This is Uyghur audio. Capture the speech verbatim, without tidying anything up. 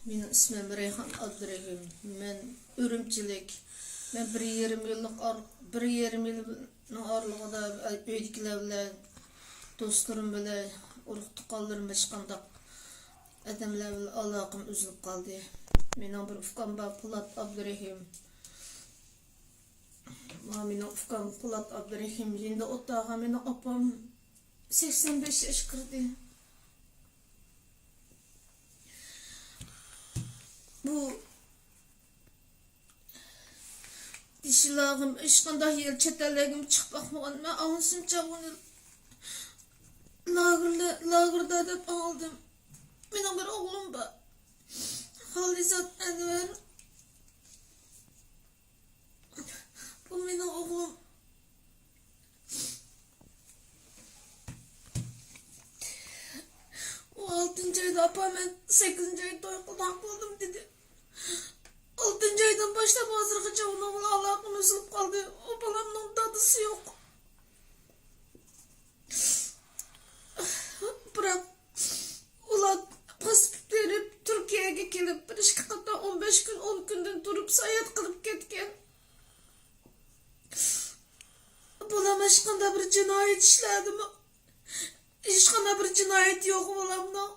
مېنىڭ ئىسمىم رەيھان ئابدۇرېھىم. مەن ئۈرۈمچىلىك. مەن بىر يېرىم يىللىق ئار-، بىر يېرىم يىلنىڭ ئارىلىقىدا ئۆيدىكىلەر بىلەن، دوستلىرىم بىلەن، ئۇرۇق-تۇغقانلىرىم، ھېچقانداق ئادەملەر بىلەن ئالاقەم ئۈزۈلۈپ قالدى. مېنىڭ بىر ئۇكام بار، پولات ئابدۇرېھىم. مانا مېنىڭ ئۇكام پولات ئابدۇرېھىم. يېنىدا ئولتۇرغان مېنىڭ ئاپام سەكسەن بەش ياشقا كىردى. بۇ دېشىلاغىم ھېچقانداق يەر چەت ئەللەرگىمۇ چىقىپ باقمىغان. مەن ئاڭلىشىمچە، ئۇنى لاگېرلە-، لاگېردا دەپ ئاڭلىدىم. مېنىڭ بىر ئوغلۇم بار. خالىزات ئەنۋەر. بۇ مېنىڭ ئوغلۇم. ئۇ ئالتىنچى ئايدا، «ئاپا، مەن سەككىزىنچى ئايدا توي قىلماق بولدۇم» دېدى. ئالتىنچى ئايدىن باشلاپ ھازىرغىچە ئۇنىڭ بىلەن ئالاقىمىز ئۈزۈلۈپ قالدى. ئۇ بالامنىڭ دادىسى يوق. بىراق ئۇلار پاسپورت بېرىپ، تۈركىيەگە كېلىپ، بىر ئىككى قېتىم ئون بەش كۈن، ئون كۈندىن تۇرۇپ، ساياھەت قىلىپ كەتكەن. بۇلار ھېچقانداق بىر جىنايەت ئىشلەردىمۇ، ھېچقانداق بىر جىنايەت يوق بۇلارنىڭ.